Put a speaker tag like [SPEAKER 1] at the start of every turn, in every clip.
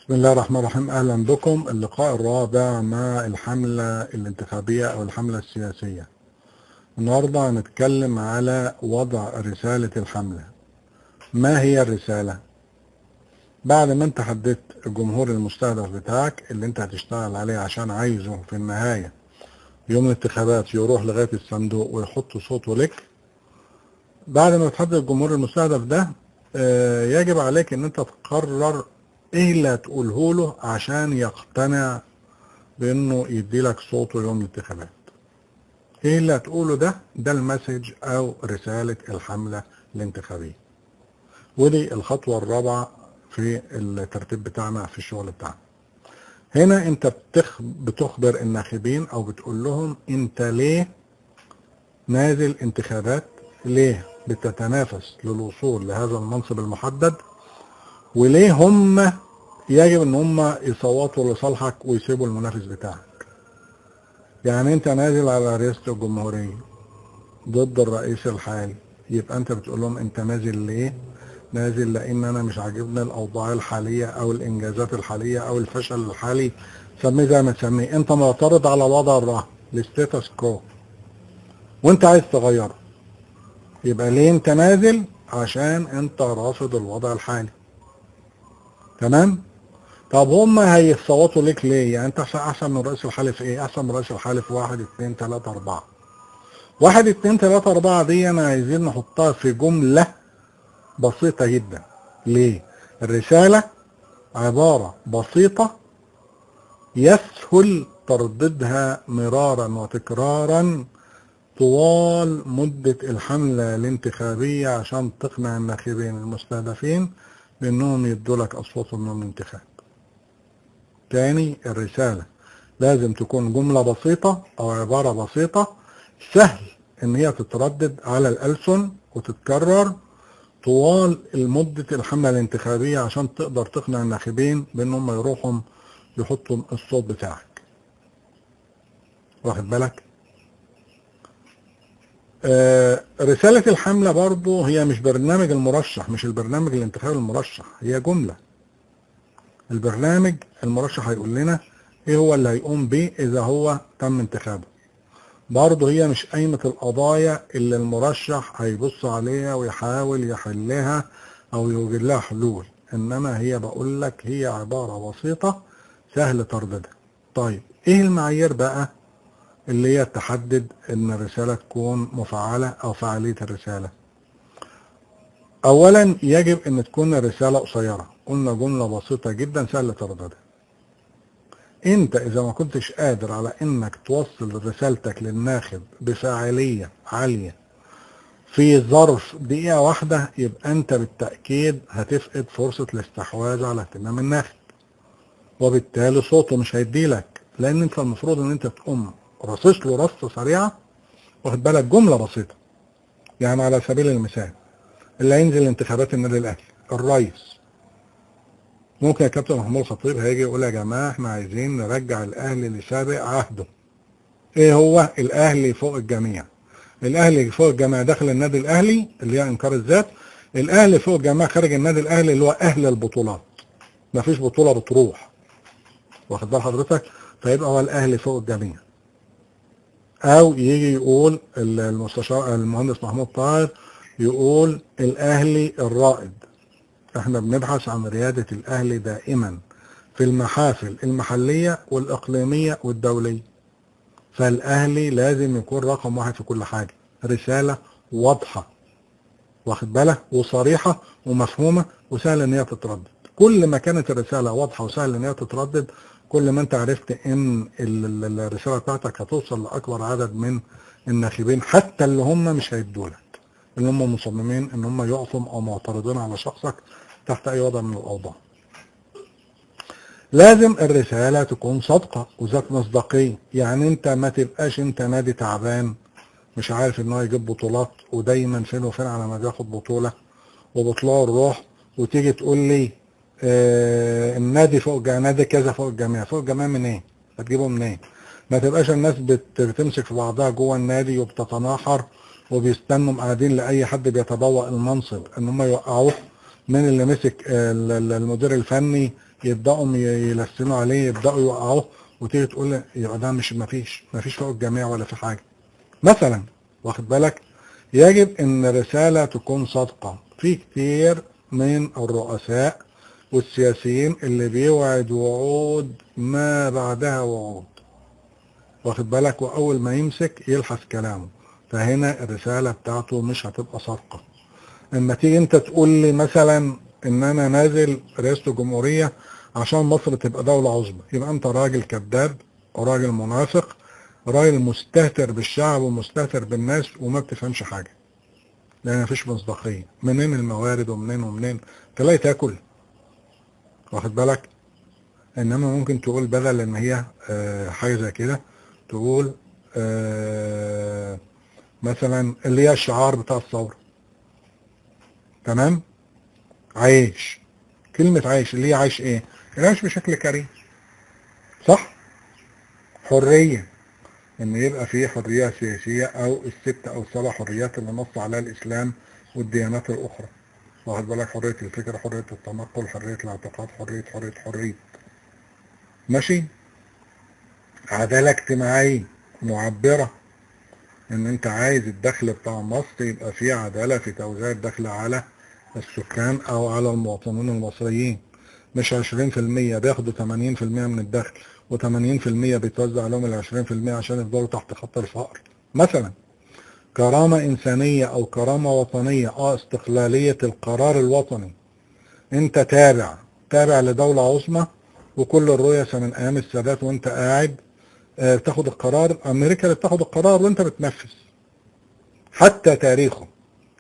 [SPEAKER 1] بسم الله الرحمن الرحيم. أهلا بكم. اللقاء الرابع مع الحملة الانتخابية أو الحملة السياسية. النهاردة هنتكلم على وضع رسالة الحملة. ما هي الرسالة؟ بعد ما انت حددت الجمهور المستهدف بتاعك اللي انت هتشتغل عليه عشان عايزه في النهاية يوم الانتخابات يروح لغاية الصندوق ويحط صوته لك، بعد ما تحدد الجمهور المستهدف ده يجب عليك ان انت تقرر ايه اللي هتقوله له عشان يقتنع بانه يديلك صوته يوم الانتخابات. ايه اللي هتقوله ده؟ ده المسج او رسالة الحملة الانتخابية. ودي الخطوة الرابعة في الترتيب بتاعنا في الشغل بتاعنا. هنا انت بتخبر الناخبين او بتقول لهم انت ليه نازل انتخابات، ليه بتتنافس للوصول لهذا المنصب المحدد، وليه هم يجب ان هم يصوتوا لصالحك ويسيبوا المنافس بتاعك. يعني انت نازل على رئاسة الجمهورية ضد الرئيس الحالي، يبقى انت بتقول لهم انت نازل ليه؟ نازل لان انا مش عاجبني الاوضاع الحالية او الانجازات الحالية او الفشل الحالي، سميه زي ما تسميه، انت معترض على الوضع الراهن ال status quo وانت عايز تغيره. يبقى ليه انت نازل؟ عشان انت رافض الوضع الحالي. تمام؟ طب هم هيصوتوا لك ليه؟ يعني انت احسن من الرئيس الحالي في ايه؟ احسن من الرئيس الحالي في 1 2 3 4. 1 2 3 4 دي انا عايزين نحطها في جملة بسيطة جدا. ليه؟ الرسالة عبارة بسيطة يسهل ترددها مرارا وتكرارا طوال مدة الحملة الانتخابية عشان تقنع الناخبين المستهدفين بانهم يدوا لك اصواتهم يوم الانتخاب. تاني، الرسالة لازم تكون جملة بسيطة او عبارة بسيطة سهل ان هي تتردد على الألسن وتتكرر طوال مدة الحملة الانتخابية عشان تقدر تقنع الناخبين بانهم يروحوا يحطوا الصوت بتاعك. واخد بالك؟ رسالة الحملة برضو هي مش برنامج المرشح، مش البرنامج الانتخابي المرشح، هي جملة. البرنامج المرشح هيقول لنا ايه هو اللي هيقوم بيه اذا هو تم انتخابه. برضو هي مش قايمة القضايا اللي المرشح هيبص عليها ويحاول يحلها او يوجد لها حلول، انما هي بقول لك هي عبارة بسيطة سهل ترددها. طيب ايه المعايير بقى اللي هي تحدد ان الرسالة تكون مفعلة او فعالية الرسالة؟ اولا يجب ان تكون الرسالة قصيرة، قلنا جملة بسيطة جدا سهلة ترددها. انت اذا ما كنتش قادر على انك توصل رسالتك للناخب بفاعلية عالية في ظرف دقيقة واحدة، يبقى انت بالتأكيد هتفقد فرصة الاستحواذ على اهتمام الناخب، وبالتالي صوته مش هيديلك، لان انت المفروض ان انت تقوم رصص له رصة سريعة، واخد بالك، جملة بسيطة. يعني على سبيل المثال اللي هينزل انتخابات النادي الاهلي الرئيس، ممكن يا كابتن محمود الخطيب هيجي يقول يا جماعة احنا عايزين نرجع الاهلي لسابق عهده. ايه هو؟ الاهلي فوق الجميع. الاهلي فوق الجميع داخل النادي الاهلي اللي هي انكار الذات، الاهلي فوق الجميع خارج النادي الاهلي اللي هو اهل البطولات، مفيش بطولة بتروح، واخد بال حضرتك؟ فيبقى هو الاهلي فوق الجميع. او يجي يقول المستشار المهندس محمود طاهر يقول الاهلي الرائد، احنا بنبحث عن ريادة الاهلي دائما في المحافل المحلية والاقليمية والدولية، فالاهلي لازم يكون رقم واحد في كل حاجة. رسالة واضحة، واخد بالك، وصريحة ومفهومة وسهل ان هي تتردد. كل ما كانت الرسالة واضحة وسهل ان هي تتردد، كل ما انت عرفت ان الرسالة بتاعتك هتوصل لأكبر عدد من الناخبين، حتى اللي هم مش هيدولك، اللي هم مصممين ان هم يقفوا او معترضين على شخصك تحت اي وضع من الاوضاع. لازم الرسالة تكون صادقة وذات مصداقية. يعني انت ما تبقاش انت نادي تعبان مش عارف ان هو يجيب بطولات ودايما فين وفين على ما بياخد بطولة وبطلعوا الروح، وتيجي تقول لي النادي فوق الجميع، نادي كذا فوق الجميع. فوق الجميع من ايه؟ هتجيبه منين؟ إيه؟ ما تبقاش الناس بتمسك في بعضها جوه النادي وبتتناحر وبيستنوا قاعدين لاي حد بيتبوأ المنصب ان هم يوقعوه، من اللي مسك المدير الفني يبدأوا يلسنوا عليه، يبدأوا يوقعوه، وتيجي تقول يبقى ده مش مفيش فوق الجميع ولا في حاجة مثلا، واخد بالك؟ يجب ان الرسالة تكون صادقة. في كتير من الرؤساء والسياسيين اللي بيوعد وعود ما بعدها وعود، واخد بالك؟ واول ما يمسك يلحس كلامه، فهنا الرسالة بتاعته مش هتبقى صادقة. اما تيجي انت تقول لي مثلا ان انا نازل رئاسة الجمهورية عشان مصر تبقى دولة عظمى، يبقى انت راجل كذاب وراجل منافق، راجل مستهتر بالشعب ومستهتر بالناس وما بتفهمش حاجة، لان مفيش مصداقية. منين الموارد ومنين ومنين تلاقي تاكل، واخد بالك؟ انما ممكن تقول بدل ان هي حاجة زي كده، تقول مثلا اللي هي الشعار بتاع الثورة، تمام؟ عايش، كلمة عايش اللي هي عايش ايه؟ العيش بشكل كريم، صح؟ حرية، ان يبقى فيه حرية سياسية او الست او السبع حريات اللي نص عليها الاسلام والديانات الاخرى، واخد بالك؟ حرية الفكر، حرية التنقل، حرية الاعتقاد، حرية حرية حرية، ماشي؟ عدالة اجتماعية معبرة، ان انت عايز الدخل بتاع مصر يبقى فيه عدالة في توزيع الدخل على السكان او على المواطنين المصريين، مش 20% بياخدوا 80% من الدخل و80% بيتوزع عليهم ال 20% عشان يفضلوا تحت خط الفقر مثلا. كرامة إنسانية أو كرامة وطنية، استقلالية القرار الوطني، أنت تابع لدولة عظمى وكل الرؤساء من أيام السادات وأنت قاعد بتاخد القرار، أمريكا اللي بتاخد القرار وأنت بتنفذ حتى تاريخه،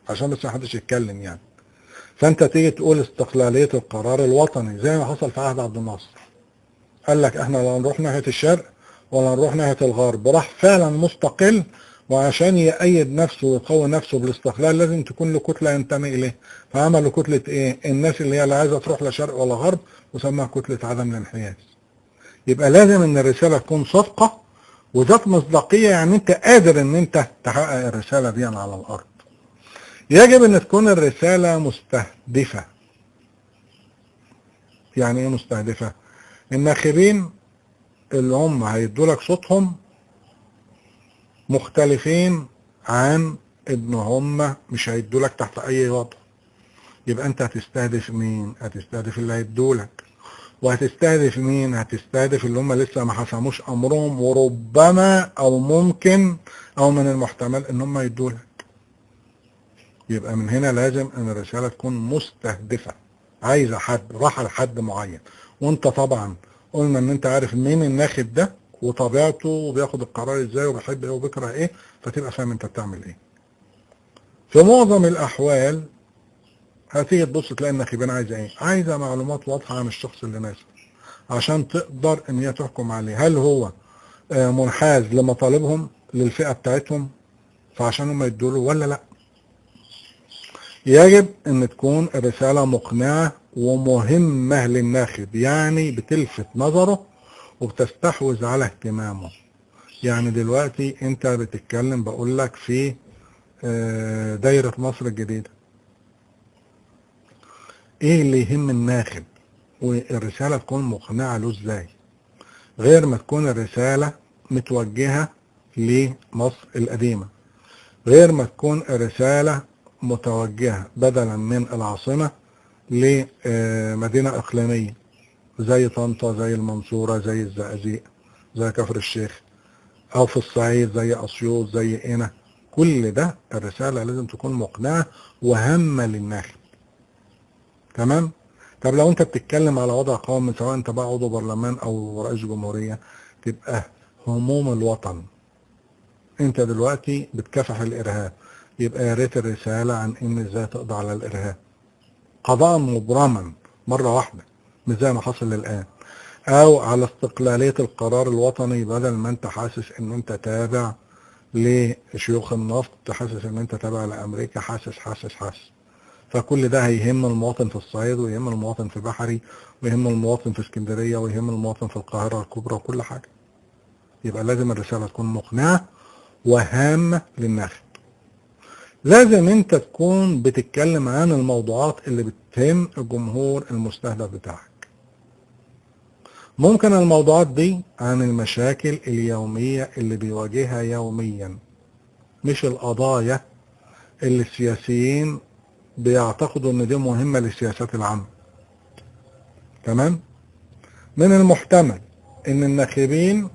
[SPEAKER 1] عشان بس ما حدش يتكلم يعني. فأنت تيجي تقول استقلالية القرار الوطني زي ما حصل في عهد عبد الناصر، قال لك احنا لا نروح ناحية الشرق ولا نروح ناحية الغرب، راح فعلا مستقل، وعشان يأيد نفسه ويقوي نفسه بالاستقلال لازم تكون له كتلة ينتمي إليه، فعملوا كتلة إيه؟ الناس اللي هي لا عايزة تروح لا شرق ولا غرب، وسماها كتلة عدم الانحياز. يبقى لازم إن الرسالة تكون صادقة وذات مصداقية، يعني أنت قادر إن أنت تحقق الرسالة دي على الأرض. يجب إن تكون الرسالة مستهدفة. يعني إيه مستهدفة؟ الناخبين اللي هم هيدوا لك صوتهم مختلفين عن ان هم مش هيدوا لك تحت اي وضع، يبقى انت هتستهدف مين؟ هتستهدف اللي هيدوا لك. وهتستهدف مين؟ هتستهدف اللي هم لسه ما حسموش امرهم، وربما او ممكن او من المحتمل ان هم يدوا لك. يبقى من هنا لازم ان الرسالة تكون مستهدفة، عايزة حد، راح لحد معين، وانت طبعا قلنا ان انت عارف مين الناخب ده وطبيعته وبياخد القرار ازاي وبيحب ايه وبيكره ايه، فتبقى فاهم انت بتعمل ايه. في معظم الاحوال هتيجي تبص تلاقي الناخبين عايزه ايه؟ عايزه معلومات واضحه عن الشخص اللي نازل عشان تقدر ان هي تحكم عليه، هل هو منحاز لمطالبهم للفئه بتاعتهم فعشان هم يدوا له ولا لا. يجب ان تكون الرساله مقنعه ومهمه للناخب، يعني بتلفت نظره وبتستحوذ على اهتمامه. يعني دلوقتي انت بتتكلم، بقول لك في دايرة مصر الجديدة، ايه اللي يهم الناخب والرسالة تكون مقنعة له ازاي، غير ما تكون الرسالة متوجهة لمصر القديمة، غير ما تكون الرسالة متوجهة بدلا من العاصمة لمدينة إقليمية زي طنطا، زي المنصورة، زي الزقازيق، زي كفر الشيخ، أو في الصعيد زي أسيوط، زي قنا. كل ده الرسالة لازم تكون مقنعة وهامة للناخب. تمام؟ طب لو أنت بتتكلم على وضع قومي، سواء أنت بقى عضو برلمان أو رئيس جمهورية، تبقى هموم الوطن. أنت دلوقتي بتكافح الإرهاب، يبقى يا ريت الرسالة عن إن إزاي تقضي على الإرهاب قضاء مبرما مرة واحدة، مش زي ما حصل الآن، أو على استقلالية القرار الوطني، بدل ما أنت حاسس إن أنت تابع لشيوخ النفط، حاسس إن أنت تابع لأمريكا، حاسس حاسس حاسس. فكل ده هيهم المواطن في الصعيد، ويهم المواطن في بحري، ويهم المواطن في اسكندرية، ويهم المواطن في القاهرة الكبرى، وكل حاجة. يبقى لازم الرسالة تكون مقنعة وهامة للناخب. لازم انت تكون بتتكلم عن الموضوعات اللي بتهم الجمهور المستهدف بتاعك. ممكن الموضوعات دي عن المشاكل اليومية اللي بيواجهها يوميا، مش القضايا اللي السياسيين بيعتقدوا ان دي مهمة للسياسات العامة. تمام؟ من المحتمل ان الناخبين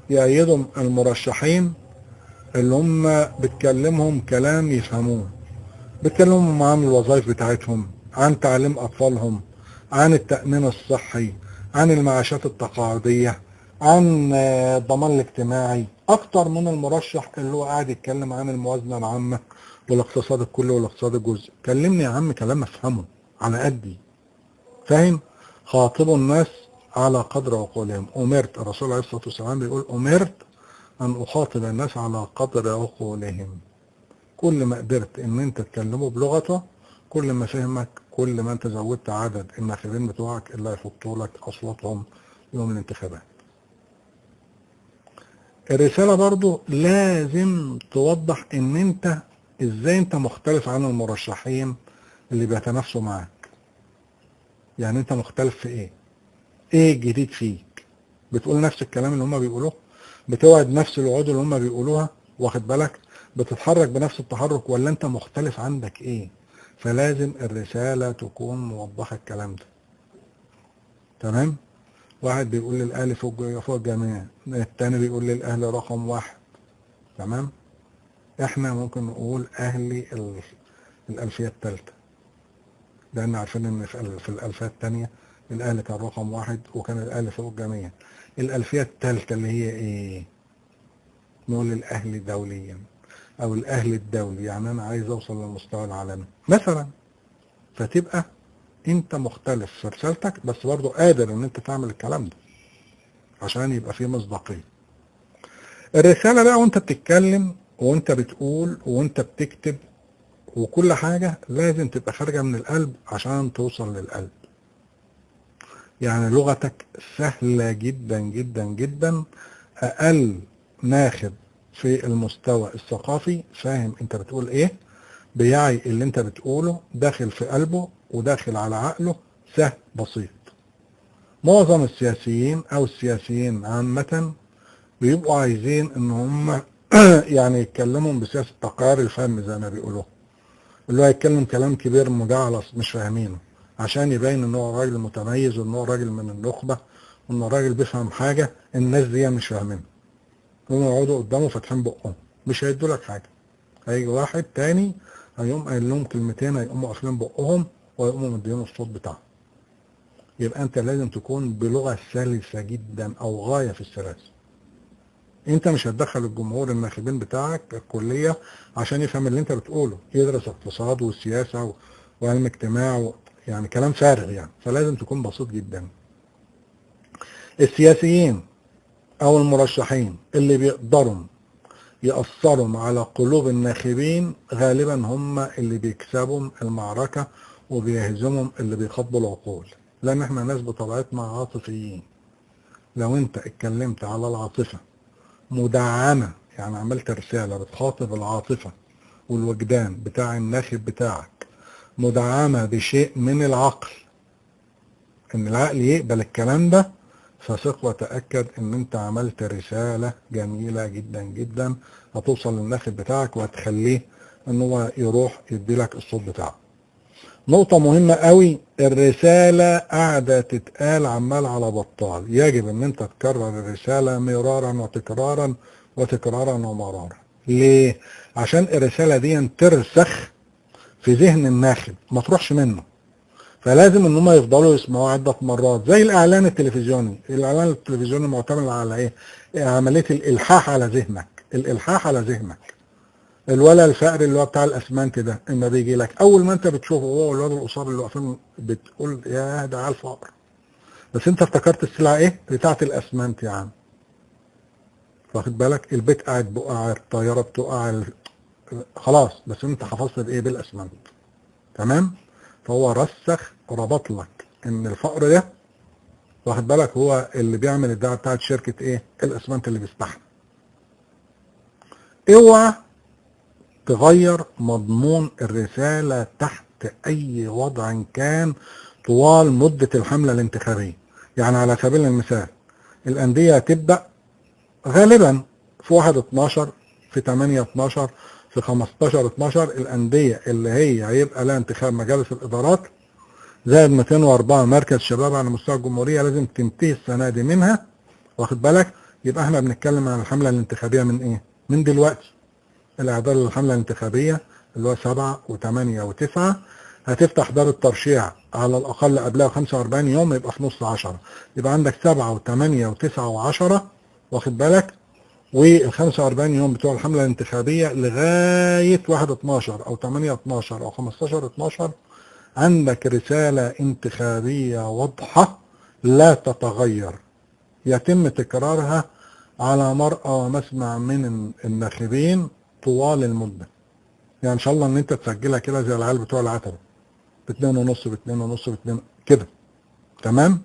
[SPEAKER 1] يأيدوا المرشحين اللي هم بتكلمهم كلام يفهموه، بتكلمهم عن الوظائف بتاعتهم، عن تعليم أطفالهم، عن التأمين الصحي، عن المعاشات التقاعدية، عن الضمان الاجتماعي، أكتر من المرشح اللي هو قاعد يتكلم عن الموازنة العامة والاقتصاد الكلي والاقتصاد الجزئي. كلمني يا عم كلام أفهمه على قدي، فاهم؟ خاطبوا الناس على قدر عقولهم. أمرت، الرسول عليه الصلاة والسلام بيقول أمرت أن أخاطب الناس على قدر عقولهم. كل ما قدرت إن أنت تكلمه بلغته، كل ما فهمك، كل ما أنت زودت عدد الناخبين بتوعك اللي هيحطوا لك أصواتهم يوم الانتخابات. الرسالة برضو لازم توضح إن أنت إزاي أنت مختلف عن المرشحين اللي بيتنافسوا معاك. يعني أنت مختلف في إيه؟ إيه الجديد فيك؟ بتقول نفس الكلام اللي هما بيقولوه؟ بتوعد نفس الوعود اللي هما بيقولوها؟ واخد بالك؟ بتتحرك بنفس التحرك ولا أنت مختلف؟ عندك إيه؟ فلازم الرسالة تكون موضحة الكلام ده. تمام؟ واحد بيقول للأهلي فوق الجميع، التاني بيقول للأهلي رقم واحد. تمام؟ احنا ممكن نقول أهلي الألفية الثالثة، لأن عارفين إن في الألفية الثانية الأهلي كان رقم واحد وكان الأهلي فوق الجميع. الألفية الثالثة اللي هي إيه؟ نقول الأهلي دوليا أو الأهلي الدولي، يعني أنا عايز أوصل للمستوى العالمي مثلا. فتبقى أنت مختلف في رسالتك، بس برضه قادر إن أنت تعمل الكلام ده عشان يبقى فيه مصداقية. الرسالة بقى وأنت بتتكلم وأنت بتقول وأنت بتكتب وكل حاجة لازم تبقى خارجة من القلب عشان توصل للقلب. يعني لغتك سهلة جدا جدا جدا، أقل ناخب في المستوى الثقافي فاهم انت بتقول ايه، بيعي اللي انت بتقوله، داخل في قلبه وداخل على عقله، سهل بسيط. معظم السياسيين او السياسيين عامة بيبقوا عايزين ان هم يعني يتكلموا بسياسة تقارير الفهم زي ما بيقولوه، اللي هو يتكلم كلام كبير مجعلص مش فاهمينه عشان يبين ان هو راجل متميز وان هو راجل من النخبة وان الراجل بيفهم حاجة الناس دي مش فاهمينها. هم يقعدوا قدامه فاتحين بقهم مش هيدوا لك حاجة. هيجي واحد تاني هيقوم قايل لهم كلمتين، هيقوموا قافلين بقهم وهيقوموا مدينه الصوت بتاعهم. يبقى انت لازم تكون بلغة سلسة جدا او غاية في السلاسة. انت مش هتدخل الجمهور الناخبين بتاعك الكلية عشان يفهم اللي انت بتقوله، يدرس اقتصاد وسياسة وعلم اجتماع يعني كلام فارغ يعني. فلازم تكون بسيط جدا. السياسيين او المرشحين اللي بيقدروا يأثروا على قلوب الناخبين غالبا هم اللي بيكسبوا المعركة وبيهزموا اللي بيخاطبوا العقول، لان احنا ناس بطبيعتنا عاطفيين. لو انت اتكلمت على العاطفة مدعمة، يعني عملت رسالة بتخاطب العاطفة والوجدان بتاع الناخب بتاعك مدعمة بشيء من العقل، ان العقل يقبل الكلام ده، فثق وتأكد ان انت عملت رسالة جميلة جدا جدا هتوصل للناخب بتاعك وهتخليه ان هو يروح يديلك الصوت بتاعه. نقطة مهمة قوي، الرسالة قاعدة تتقال عمال على بطال، يجب ان انت تكرر الرسالة مرارا وتكرارا وتكرارا ومرارا. ليه؟ عشان الرسالة دي ترسخ في ذهن الناخب ما تروحش منه. فلازم ان هم يفضلوا يسمعوها عدة مرات، زي الاعلان التلفزيوني. الاعلان التلفزيوني معتمد على ايه؟ عملية الالحاح على ذهنك، الالحاح على ذهنك. الولا الفقر اللي هو بتاع الاسمنت ده اما بيجي لك اول ما انت بتشوفه هو والواد القصار اللي واقفين بتقول يا ده على الفقر، بس انت افتكرت السلعه ايه؟ بتاعه الاسمنت يا عم. واخد بالك؟ البيت قاعد بقع، الطياره بتقع، خلاص، بس انت حفظت بايه؟ بالاسمنت. تمام؟ فهو رسخ ربط لك ان الفقر ده، واخد بالك، هو اللي بيعمل الدعايه بتاعت شركه ايه؟ الاسمنت اللي بيستحمل. اوعى تغير مضمون الرسالة تحت أي وضع كان طوال مدة الحملة الانتخابية. يعني على سبيل المثال الأندية تبدأ غالبا في 1/12، في 8/12، في 15/12. الأندية اللي هي هيبقى لها انتخاب مجالس الإدارات زائد 204 مركز شباب على مستوى الجمهورية لازم تنتهي السنة دي منها، واخد بالك؟ يبقى احنا بنتكلم عن الحملة الانتخابية من ايه؟ من دلوقتي. الإعداد للحملة الانتخابية اللي هو 7 و8 و9 هتفتح دار الترشيح على الأقل قبلها 45 يوم، يبقى في نص 10، يبقى عندك 7 و8 و9 و10، واخد بالك؟ وال 45 يوم بتوع الحملة الانتخابية لغاية 1/12 أو 8/12 أو 15/12 عندك رسالة انتخابية واضحة لا تتغير، يتم تكرارها على مرأى ومسمع من الناخبين طوال المدة. يعني إن شاء الله إن أنت تسجلها كده زي العيال بتوع العتبة، ب2.5 ب2.5 ب2 كده، تمام؟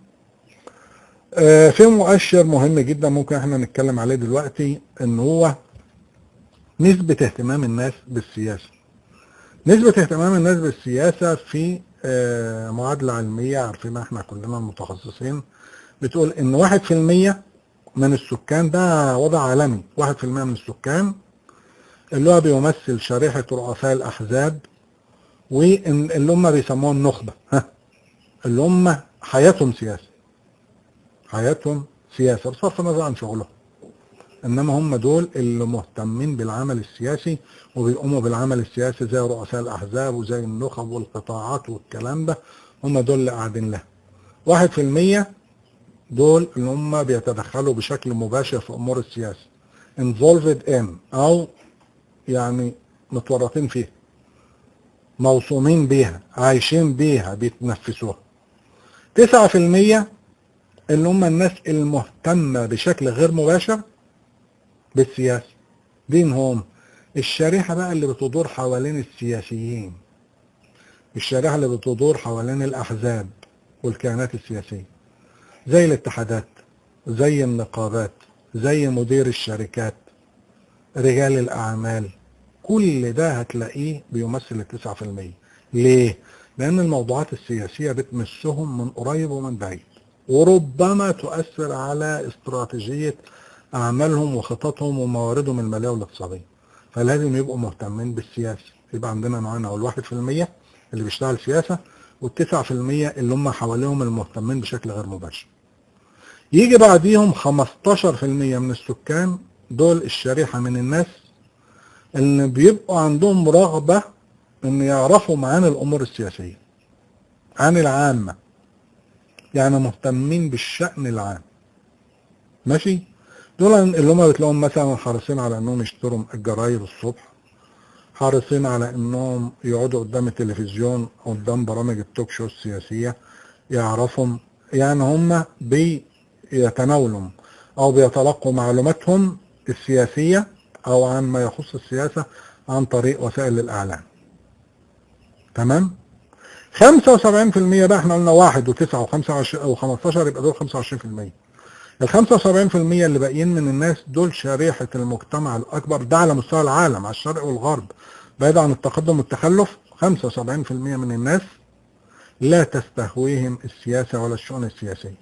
[SPEAKER 1] في مؤشر مهم جدا ممكن احنا نتكلم عليه دلوقتي، ان هو نسبة اهتمام الناس بالسياسة. نسبة اهتمام الناس بالسياسة في معادلة علمية عارفينها احنا كلنا المتخصصين، بتقول ان 1% من السكان، ده وضع عالمي، 1% من السكان اللي هو بيمثل شريحة رؤساء الأحزاب واللي هم بيسموها النخبة، اللي هم حياتهم سياسة، حياتهم سياسة بصرف النظر عن شغلهم، إنما هم دول اللي مهتمين بالعمل السياسي وبيقوموا بالعمل السياسي زي رؤساء الأحزاب وزي النخب والقطاعات والكلام ده، هم دول اللي قاعدين لها. 1% دول اللي هم بيتدخلوا بشكل مباشر في أمور السياسة، involved in، أو يعني متورطين فيها، موصومين بيها، عايشين بيها، بيتنفسوها. 9% اللي هم الناس المهتمة بشكل غير مباشر بالسياسة، دينهم الشريحة بقى اللي بتدور حوالين السياسيين، الشريحة اللي بتدور حوالين الأحزاب والكيانات السياسية، زي الاتحادات، زي النقابات، زي مدير الشركات، رجال الأعمال، كل ده هتلاقيه بيمثل 9%. ليه؟ لأن الموضوعات السياسية بتمسهم من قريب ومن بعيد، وربما تؤثر على استراتيجية أعمالهم وخططهم ومواردهم المالية والاقتصادية، فلازم يبقوا مهتمين بالسياسة. يبقى عندنا نوعين، أو 1% اللي بيشتغل سياسة، وال9% اللي هم حواليهم المهتمين بشكل غير مباشر. يجي بعديهم 15% من السكان، دول الشريحة من الناس اللي بيبقوا عندهم رغبة إن يعرفوا عن الأمور السياسية، عن العامة، يعني مهتمين بالشأن العام، ماشي؟ دول اللي هم بتلاقيهم مثلا حريصين على انهم يشتروا الجرايد الصبح، حريصين على انهم يقعدوا قدام التلفزيون، قدام برامج التوك شو السياسية، يعرفهم، يعني هم بيتناولوا او بيتلقوا معلوماتهم السياسية او عن ما يخص السياسة عن طريق وسائل الاعلام. تمام؟ 75% بقى، احنا قلنا 1 و9 و25 و15، يبقى دول 25%. ال 75% اللي باقيين من الناس دول شريحة المجتمع الأكبر، ده على مستوى العالم، على الشرق والغرب، بعيد عن التقدم والتخلف. 75% من الناس لا تستهويهم السياسة ولا الشؤون السياسية،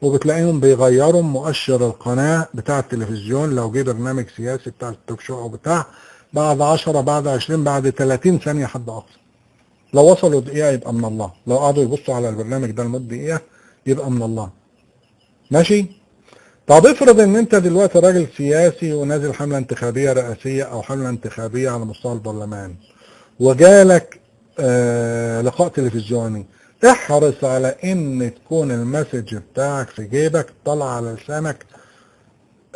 [SPEAKER 1] وبتلاقيهم بيغيروا مؤشر القناة بتاع التلفزيون لو جه برنامج سياسي بتاع التوك شو أو بتاع، بعد 10 بعد 20 بعد 30 ثانية حد أقصى. لو وصلوا دقيقة يبقى من الله، لو قعدوا يبصوا على البرنامج ده لمدة دقيقة يبقى من الله، ماشي؟ طب افرض ان انت دلوقتي راجل سياسي ونازل حملة انتخابية رئاسية او حملة انتخابية على مستوى البرلمان، وجالك لقاء تلفزيوني، احرص على ان تكون المسج بتاعك في جيبك، طلع على لسانك،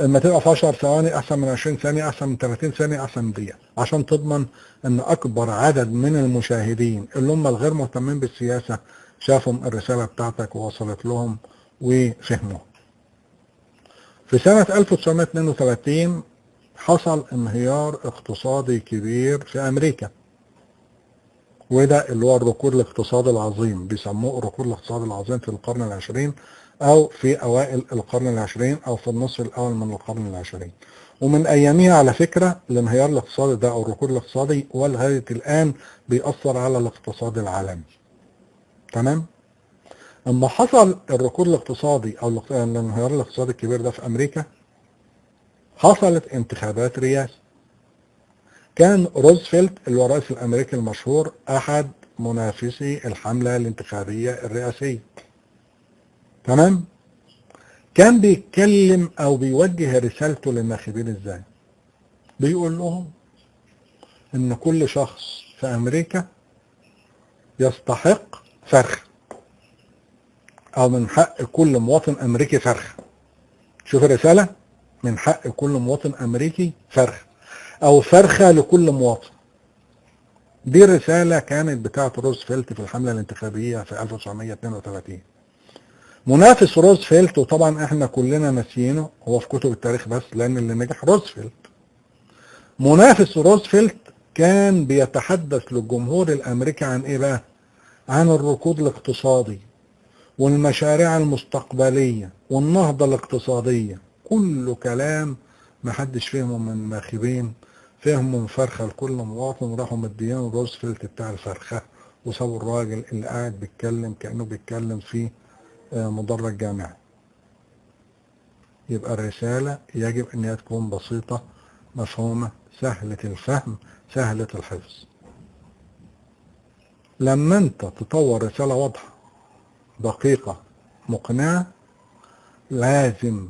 [SPEAKER 1] اما تبقى في 10 ثواني احسن من 20 ثانية، احسن من 30 ثانية، احسن من دقيقة، عشان تضمن ان اكبر عدد من المشاهدين اللي هم الغير مهتمين بالسياسة شافوا الرسالة بتاعتك ووصلت لهم وفهموها. في سنة 1932 حصل انهيار اقتصادي كبير في أمريكا، وده اللي هو الركود الاقتصادي العظيم، بيسموه الركود الاقتصادي العظيم في القرن العشرين أو في أوائل القرن العشرين أو في النصف الأول من القرن العشرين. ومن أيامها على فكرة الانهيار الاقتصادي ده أو الركود الاقتصادي ولغاية الآن بيأثر على الاقتصاد العالمي. تمام؟ اما حصل الركود الاقتصادي او الانهيار الاقتصادي الكبير ده في امريكا، حصلت انتخابات رئاسة. كان روزفلت اللي هو الرئيس الامريكي المشهور احد منافسي الحملة الانتخابية الرئاسية. تمام؟ كان بيتكلم او بيوجه رسالته للناخبين ازاي؟ بيقول لهم ان كل شخص في امريكا يستحق فرخة، او من حق كل مواطن امريكي فرخة. شوف الرسالة، من حق كل مواطن امريكي فرخة، او فرخة لكل مواطن. دي الرسالة كانت بتاعة روزفلت في الحملة الانتخابية في 1932. منافس روزفلت، وطبعا احنا كلنا ناسيينه، هو في كتب التاريخ بس لان اللي نجح روزفلت. منافس روزفلت كان بيتحدث للجمهور الامريكي عن ايه بقى؟ عن الركود الاقتصادي والمشاريع المستقبلية والنهضة الاقتصادية. كله كلام محدش فهمه من الناخبين، فهموا فرخة لكل مواطن، راحوا مديين روزفلت بتاع الفرخة وسابوا الراجل اللي قاعد بيتكلم كأنه بيتكلم في مدرج جامعي. يبقى الرسالة يجب أن هي تكون بسيطة مفهومة سهلة الفهم سهلة الحفظ. لما أنت تطور رسالة واضحة دقيقة مقنعة، لازم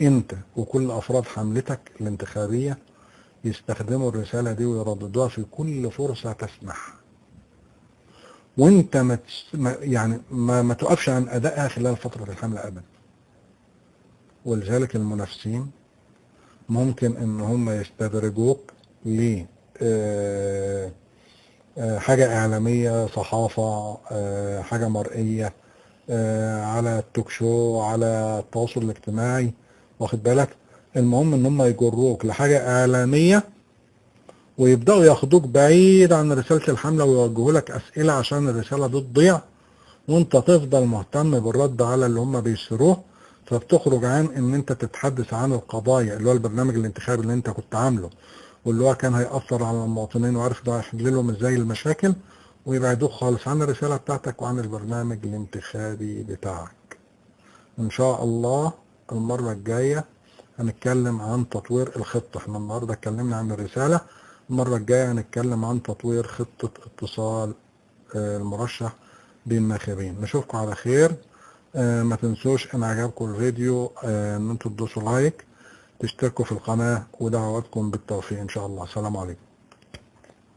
[SPEAKER 1] أنت وكل أفراد حملتك الانتخابية يستخدموا الرسالة دي ويرددوها في كل فرصة تسمح، وانت ما تقفش عن أدائها خلال فترة الحملة أبدا. ولذلك المنافسين ممكن ان هم يستدرجوك ل حاجة إعلامية، صحافة، حاجة مرئية، على التوك شو، على التواصل الاجتماعي، واخد بالك؟ المهم ان هم يجروك لحاجة إعلامية ويبدأوا ياخدوك بعيد عن رسالة الحملة ويوجهوا لك أسئلة عشان الرسالة دي تضيع، وانت تفضل مهتم بالرد على اللي هم بيشتروه، فبتخرج عن ان انت تتحدث عن القضايا اللي هو البرنامج الانتخابي اللي انت كنت عامله واللي هو كان هيأثر على المواطنين وعارف ده هيحل لهم ازاي المشاكل، ويبعدوك خالص عن الرسالة بتاعتك وعن البرنامج الانتخابي بتاعك. ان شاء الله المرة الجاية هنتكلم عن تطوير الخطة. احنا النهاردة اتكلمنا عن الرسالة، المرة الجاية هنتكلم عن تطوير خطة اتصال المرشح بالناخبين. نشوفكم على خير. ما تنسوش ان عجبكم الفيديو ان انتوا تدوسوا لايك، تشتركوا في القناة، ودعواتكم بالتوفيق ان شاء الله. السلام عليكم.